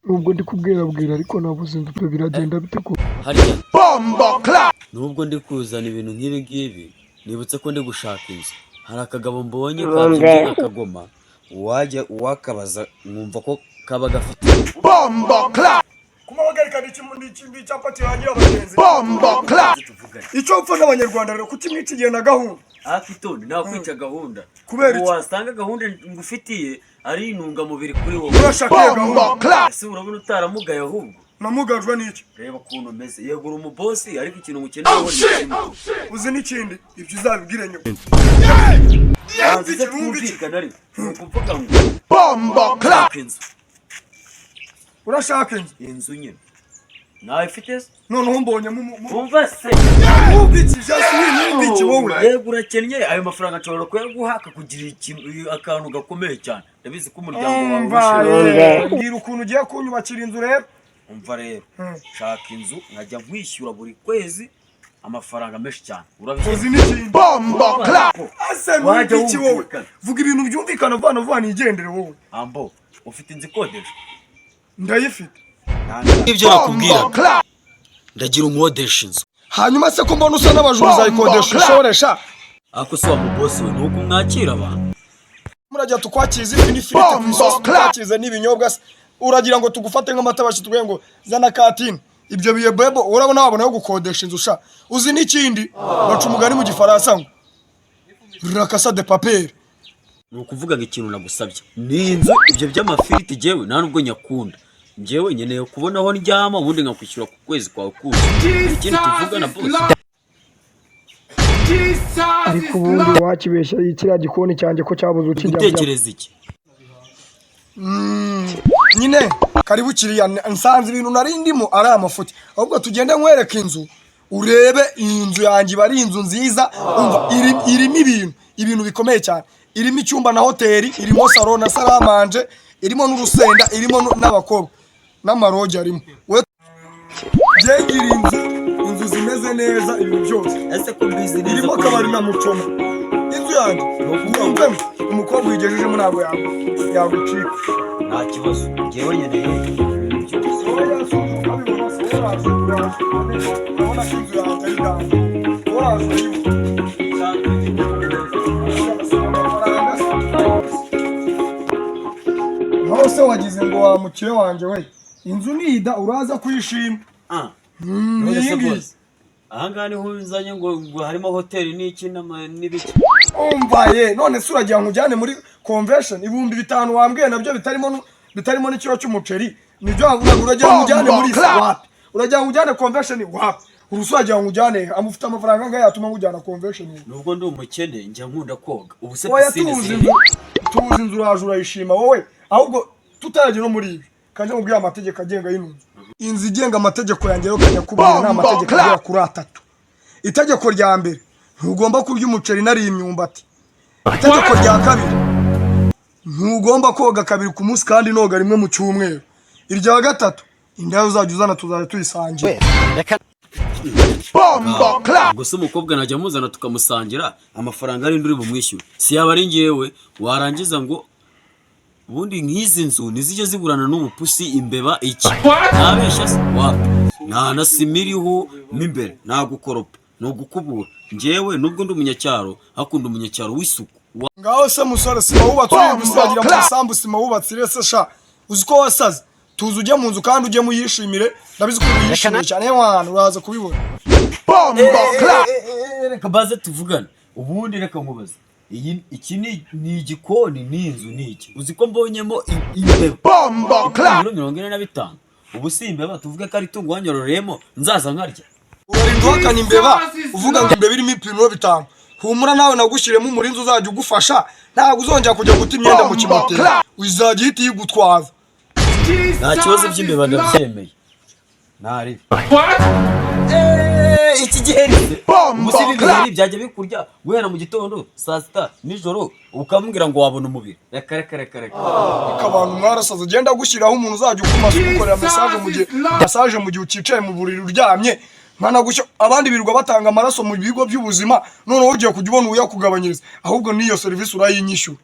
Nubwo ndi kubwirabwira, ariko nabuze inzu pe. Biragenda bite ko? Harya nubwo ndi kuzana ibintu nk'ibi ngibi, nibutse ko ndi gushaka inzu. Hari akagabo mbonye kabyimbye nk'akagoma, wajya uwakabaza nkumva ko kaba gafite. Kumabagarika ni icyapa kirangira abagenzi. Icyo mpfa n'Abanyarwanda rero, kuki mwica igihe na gahunda? Hafi itonde, nakwica gahunda. Kubera Ubu iki? Wasanga gahunda ngufitiye ari intungamubiri kuri wowe. Urashaka iyo gahunda? Ese urabona utaramugaye ahubwo? Namugajwe n'iki? Reba ukuntu umeze. Yego, uri umubosi, ariko ikintu ngukeneyeho ni kimwe. Uzi n'ikindi? Ibyo uzabibwire nyuma. Banza Iki, wumva iki? twumvikane, ariko ni ukuvuga ngo nshaka inzu. Urashaka inzu? Inzu nyine nawe ifite se? Noneho mbonyemo Wumva se? Wumva iki jasi? Wumva iki wowe? Yego, urakennye, ayo mafaranga nshobora kuyaguha akakugirira ikintu, akantu gakomeye cyane. Ndabizi ko umuryango wawe Umva. wishyura. Mbwira ukuntu ugiye kunyubakira inzu rero. Umva rero, nshaka inzu nkajya nkwishyura buri kwezi amafaranga menshi cyane. Urabyumva? Uzi n'ikindi? Ase Wajya numva iki wowe? wumvikana. Vuga ibintu byumvikana vuba vuba nigendere wowe. Ambo, ufite inzu ikodeshwa? Ndayifite. Ibyo nakubwira, ndagira unkodesha inzu. Hanyuma se ko mbona usa n'abajura, uzayikodesha ushoresha? Ariko se wa mubosi we, ni uko mwakira abantu? Murajya tukwakiriza ifi n'ifiriti ku isosi, tukwakiriza n'ibinyobwa se? Uragira ngo tugufate nk'amata bashi, tuguhe ngo zana katine? Ibyo biye bebo, urabona wabona yo gukodesha inzu sha? Uzi n'ikindi? Baca umugani mu Gifaransa ngo la casa de papel. Ni ukuvuga ngo ikintu nagusabye ni inzu. Ibyo by'amafiriti jyewe nta nubwo nyakunda. Njyewe nkeneye kubona aho ndyama, ubundi nkakwishyura ku kwezi kwawe kuzuye. Ikindi tuvugana, bosi. Ariko ubundi wakibeshya, kiriya gikoni cyanjye ko cyabuze ukijya? Gutekereza iki? Nyine karibu kiriya. Nsanze ibintu nari ndimo ari amafuti. Ahubwo tugende nkwereka inzu, urebe. Iyi nzu yanjye iba ari inzu nziza. Umva, irimo ibintu bikomeye cyane. Irimo icyumba na hoteli, irimo salon na salle à manger, irimo n'urusenda, irimo n'abakobwa n'amarogi arimo. We byegira inzu zimeze neza, ibintu byose. Ese ko mbizi neza Irimo ko akabari na mucoma. Inzu yanjye, wumvemo, umukobwa uyigejejemo ntabwo yagucika. Nta kibazo, njyewe nkeneye ibintu byose. Urabona ko inzu yanjye ari danger. Uraje urayibona. Amafaranga naho se wagize ngo wa mukire wanjye we, inzu nida uraza kuyishima. Ah. Ni None se iyi ngiyi. boss, ahangaha niho uzanye ngo harimo hoteli n'iki n'ibiki? Umva ye, none se uragira ngo ujyane muri convention? 5000 wambwiye nabyo bitarimo n'ikiro cy'umuceri, nibyo wavugaga. Uragira ngo ujyane muri wapi? Uragira ngo ujyane convention wapi? Urusi uragira ngo ujyane amufite amafaranga angahe yatuma ngujyana convention? Nubwo ndi umukene, njya nkunda koga. Ubu se Oya. piscine Tuzi ziri? inzu, tuzi inzu, uraje urayishima wowe. Ahubwo tutaragera no muri ibi, kanjye mubwire amategeko agenga y'ino nzu. Inzu igenga amategeko yanjye rero, kajya kubwira, ni amategeko agera kuri atatu. Itegeko rya mbere: ntugomba kurya umuceri nariye imyumbati. Itegeko rya kabiri: ntugomba koga kabiri ku munsi kandi noga rimwe mu cyumweru. Irya gatatu: indaya uzajya uzana tuzajya tuyisangira. Gusa umukobwa najya amuzana tukamusangira, amafaranga ari uri bumwishyure, si yaba ari ngewe. Warangiza ngo ubundi nk'izi nzu ntizijye ziburana n'ubupusi, imbeba, iki? Ntabeshya se? Wapi, nta na sima iriho mo imbere, nta gukoropa, ni ugukubura. Njyewe nubwo ndi umunyacyaro, hakunda umunyacyaro w'isuku. Ngaho se musore, sima wubatse uri gusagira mu isambu, sima wubatse irese sha? Uzi ko wasaze? Tuzi ujye mu nzu kandi ujye muyishimire. Ndabizi ko uyishimiye cyane wana, uraza kubibona. Reka baze tuvugane. Ubundi reka nkubaze, iyi iki ni igikoni, ni inzu, ni iki? Uzi ko mbonyemo imbeba? Ibiro 45. Ubu si imbeba, tuvuge ko ari itungo wanyororeyemo nzaza nkarya? Urarinda uhakana imbeba, uvuga ngo imbeba irimo ibipimo 5. Humura, nawe nagushyiremo umurinzi uzajya ugufasha. Ntabwo uzongera kujya guta imyenda mu kimoteri, uzajya uhita iyigutwaza. Nta kibazo, by'imbeba ndabyemeye, ntaribi iki giheri. Ubu si ibi biheri byajya bikurya guhera mu gitondo, saa sita, nijoro, ukambwira ngo wabona umubiri? Reka, reka, reka, reka. Ariko abantu mwarasaze. Ugenda gushyiraho umuntu uzajya ukumasa, ugukorera massage mu gihe ucyicaye mu buriri uryamye. Nkanagushya abandi birirwa batanga amaraso mu bigo by'ubuzima, noneho ugiye kujya ubona uyakugabanyiriza. Ahubwo n'iyo serivisi urayinyishyura.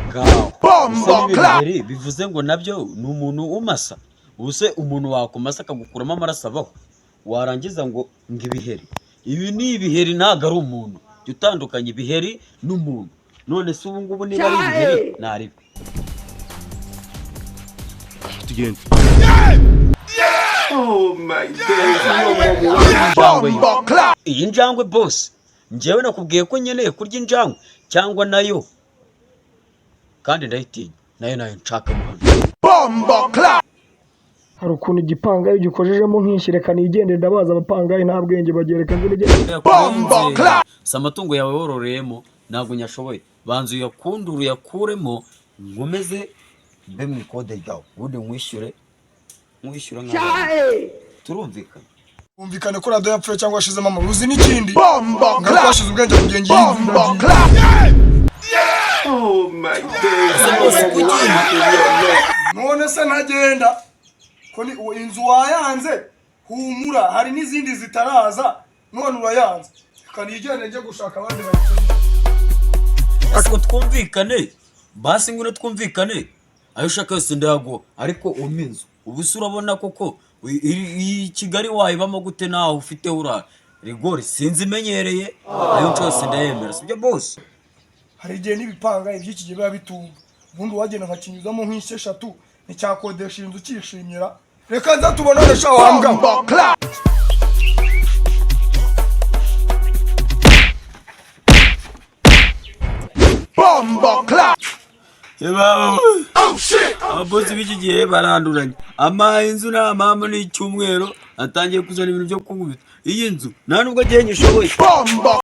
Ngaho gusa n'ibiheri bivuze ngo nabyo ni umuntu umasa. Ubu se umuntu wakumasa akagukuramo amaraso abaho? Warangiza ngo ibiheri. Ibi ni ibiheri, ntabwo ari umuntu. Jya utandukanya ibiheri n'umuntu. None se ubu ngubu niba ari ibiheri, naribi. Tugende. Oh my days. Injangwe yo. Iyi njangwe, boss, njyewe nakubwiye ko nkeneye kurya injangwe cyangwa nayo, kandi ndayitinya nayo, nayo nshaka mu hano. Hari ukuntu igipangayi gikojejemo nk'inshyi. Reka nigendere, ndabaza abapangayi nta bwenge bagereka nzi nigende. Si amatungo yawe wororeyemo, ntabwo nyashoboye. Banza uyakundure, uyakuremo, nkomeze mbe mu ikode ryawe, ubundi nkwishyure, nkwishyura nk'abana. Turumvikana? Humvikane ko radiyo yapfuye cyangwa yashizemo amabuye. Uzi n'ikindi, ngaruka washize ubwenge kugenga iyi nzu, iragiye. Oh my days. Ese boss, kuki? None se ntagenda ko ni inzu wayanze? Humura, hari n'izindi zitaraza. None urayanze, reka nigendere njye gushaka abandi bayikeneye. Ese ngo twumvikane basi, ngwino twumvikane, ayo ushaka yose ndayaguha, ariko umpe inzu. Ubu se urabona koko iyi Kigali wayibamo gute naho ufite urara rigori? Sinzi, imenyereye, ayo nshaka yose ndayemera, sibyo boss? Hari igihe n'ibipanga iby'iki gihe biba bitumva. Ubundi wagenda nkakinyuzamo nk'inshyi eshatu, nticyakodesha inzu ukishimira. Reka nza tubonane sha wambwa. Ababosi b'iki gihe baranduranye. Amaye inzu nta mpamvu n'icyumweru, atangiye kuzana ibintu byo kunkubita. Iyi nzu nta nubwo agiye nyishoboye.